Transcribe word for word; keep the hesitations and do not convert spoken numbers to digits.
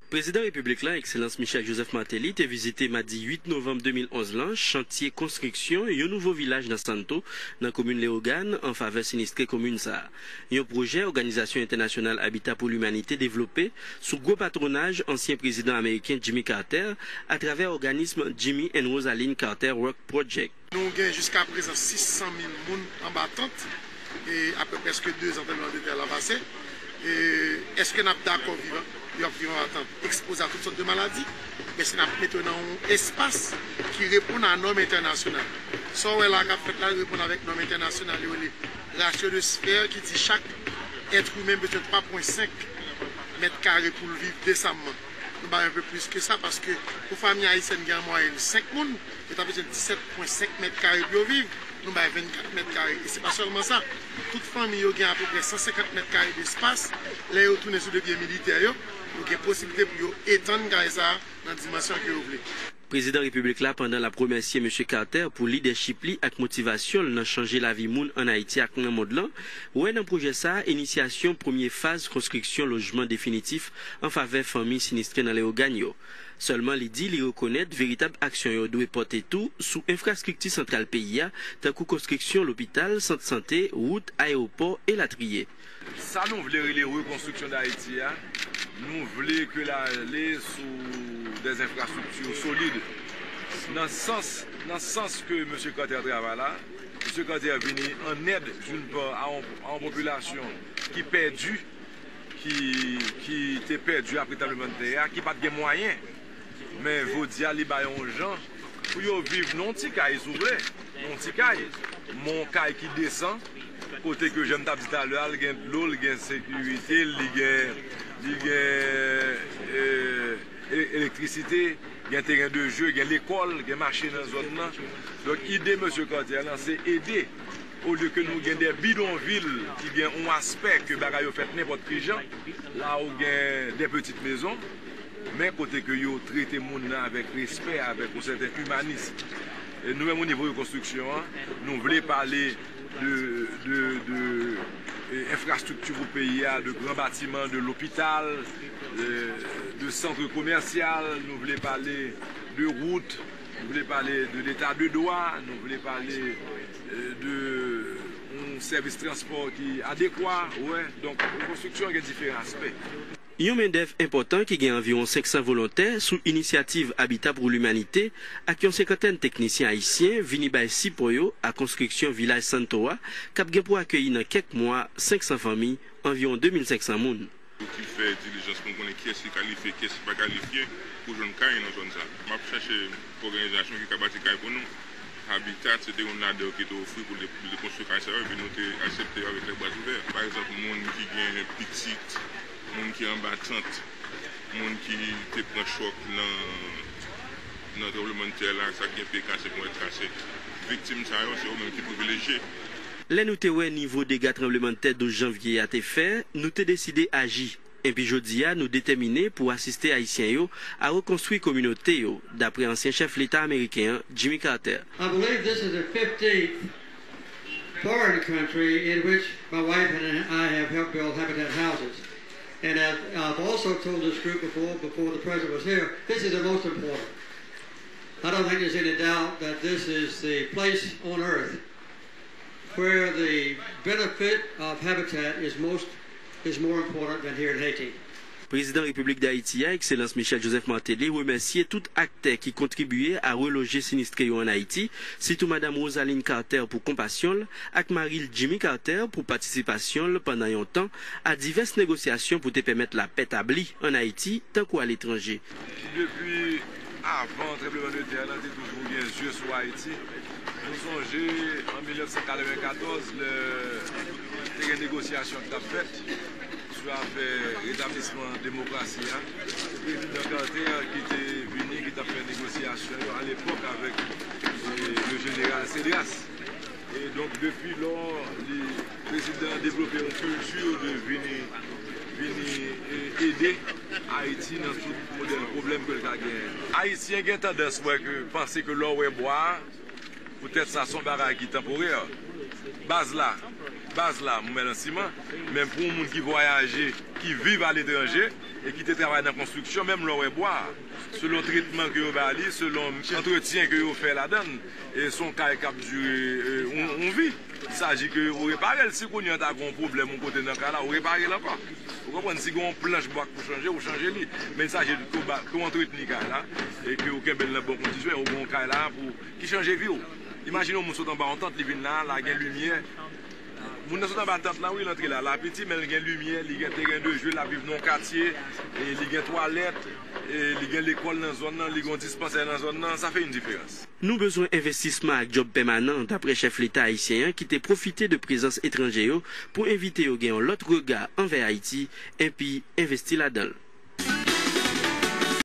Prezidan Repiblik la, Ekselans Michel Joseph Martelly, te vizite madi uit novanm de mil onz lan chantye konstriksyon yon nouvo vilaj nan Santo, nan komin Leyogàn, an favè sinistre komin sa a. Yon pwojè Òganizasyon Entènasyonal Habitat pour l'Humanité devlope sou gwo patwonaj ansyen prezidan ameriken Jimmy Carter atravè òganism Jimmy and Rosalynn Carter Work Project. Nou gen jiskaprezan sis san mil moun anba tant, e apre prèske dezan tranblemanntè la pase. E èske n ap dakò viv, yo ap viv anba tant, ekspoze a tout sòt de maladi? Men si n ap mete yo nan yon espas ki reponn a nòm entènasyonal. Sa w wè la k ap fèt la, reponn avèk nòm entènasyonal yo rele ratio de sphère ki di chak èt imen bezwen twa pwen senk mèt kare pou l viv desamman. Nou bay yon pe plis ke sa paske pou fanmi ayisyèn gen an mwayèn senk moun, yo ta bezwen disèt pwen senk mèt kare pou yo viv. Nou bay vennkat mèt kare. E se pa sèlman sa. Tout fanmi yo gen apeprè san senkant mèt kare despas. Lè yo tounen sou de pye militè yo, yo gen posiblite pou yo etann kay sa a nan dimansyon ke yo vle. Prezidan Repiblik la, pandan l ap remèsye Mesye Carter pou lidèchip li ak motivasyon l nan chanje lavi moun ann Ayiti ak nan mond lan, wè nan pwojè sa a inisyasyon premye faz konstriksyon lojman definitif an favè fanmi sinistre nan Leyogàn yo. Sèlman li di li rekonèt veritab aksyon yo dwe pòte tou sou enfrastrikti santral peyi a, tankou konstriksyon lopital, sant sante, wout, ayewopò, elatriye. Sa nou vle rele rekonstriksyon Dayiti a, nou vle ke l ale sou des enfrastrikti solid. Nan sans, nan sans ke Mesye Carter travay la, Mesye Carter vini an èd, d'une part, a yon, a yon popilasyon ki pèdi, ki, ki te pèdi apre tranblemanntè a, ki pa t gen mwayen. Men jodi a, li ba yo yon jan pou yo viv nan yon ti kay, si w vle. Nan yon ti kay. Men yon kay ki desan, kote ke, jan m t ap di talè a, li gen dlo, li gen sekirite, li gen, li gen, e, e, elektrisite, gen teren de jeu, gen lekòl, gen mache nan zòn nan. Donk, ide Mesye Carter lan, se ede, olye ke nou gen de bidonvil ki gen yon aspè ke bagay yo fèt nenpòt ki jan, la ou gen de pitit mezon, men kote ke yo trete moun nan avèk respè, avèk yon sèten imanis. E nou menm, o nivo rekonstriksyon an, nou vle pale de, de, de, e, enfrastrikti pou peyi a, de gran batiman, de lopital, e, de sant komèsyal, nou vle pale de wout, nou vle pale de leta de dwa, nou vle pale, e, de yon sèvis transpò ki adekwa, ou wè. Donk, rekonstriksyon an gen diferan aspè. Yon mendèv enpòtan ki gen anviwon senk san volontè sou inisyativ Habitat pour l'Humanité ak yon senkantèn teknisyen ayisyen vini bay sipò yo a konstriksyon Vilaj Santo a, k ap gen pou akeyi nan kèk mwa senk san fanmi, anviwon de mil senk san moun. Ki fè dilijans pou n konnen kiyès ki kalifye, kiyès ki pa kalifye pou jwenn kay nan zòn sa. M ap chèche òganizasyon ki ka bati kay pou nou. Habitat, se te youn ladan yo ki te ofri pou l te, pou l te konstwi kay sa yo, epi nou te aksepte yo avèk lè bra ouvè. Pa egzanp, moun ki gen pitit, moun ki anba tant, moun ki te pran chòk nan, nan tranblemanntè la, sa k gen pye kase, ponyèt kase. Viktim sa yo, se yo menm ki privilejye. Lè nou te wè nivo dega tranblemanntè douz janvye a te fè, nou te deside aji. Enpi jodi a, nou detèmine pou asiste Ayisyen yo a rekonstwi kominote yo, dapre ansyen chèf leta ameriken an, Jimmy Carter. I believe this is the fifteenth foreign country in which my wife and I have helped build Habitat houses. And as I've also told this group before, before the president was here, this is the most important. I don't think there's any doubt that this is the place on earth where the benefit of Habitat is most, is more important than here in Haiti. Prezidan Repiblik Dayiti a, Ekselans Michel Joseph Martelly, remèsye tout aktè ki kontribye a reloje sinistre yo ann Ayiti, sitou Madanm Rosalynn Carter pou konpasyon l ak mari l Jimmy Carter pou patisipasyon l pandan yon tan a divès negosyasyon pou te pèmèt lapè tabli ann Ayiti tankou aletranje. Depi avan tranblemanntè a, te toujou gen zye sou Ayiti. Nou sonje, an mil nèf san katrevenkatòz, lè te gen negosyasyon ki t ap fèt sou afè retablisman demokrasi a, se prezidan Carter ki te vini, ki t ap fè negosyasyon yo alepòk avèk, e, le jeneral Cédras. E donk, depi lò, li, prezidan an devlope yon kilti de vini, vini, e, ede Ayiti nan tout modèl pwoblèm ke l ka genyen. Ayisyen gen tandans wè ke, panse ke lè w wè bwa a, poutèt sa se yon bagay ki tanporè. Baz la, Baz la, m wè nan siman, men pou yon moun ki vwayaje, ki viv aletranje e ki te travay nan konstriksyon, menm lè w wè bwa a, selon tretman ke yo ba li, selon antretyen ke yo fè ladan l, e se yon kay k ap dire, e, yon, yon vi. Il s'agit ke ou repare l. Si kounye a ta gen yon pwoblèm yon kote nan kay la, ou repare l ankò. Ou konprann? Si gen yon planch bwa k pou chanje, ou chanje li. Men il s'agit ke w ba, ke w antretni kay la, e ke w kenbe l nan bon kondisyon, e w gen yon kay la pou, ki chanje vi w. Imajine yon moun sot anba yon tant, li vin la, la gen limyè. Moun nan sot anba tant lan, wi, l antre la, la piti, men l gen limyè, li gen teren de jwe, l ap viv nan yon katye, e li gen twalèt, e li gen lekòl nan zòn nan, li gen yon dispansè nan zòn nan, sa fè yon diferans. Nou bezwen envestisman ak djòb pèmanan, daprè chèf leta ayisyen an ki te pwofite de prezans etranje yo pou envite yo gen yon lòt rega anvè Ayiti, enpi envesti ladan l.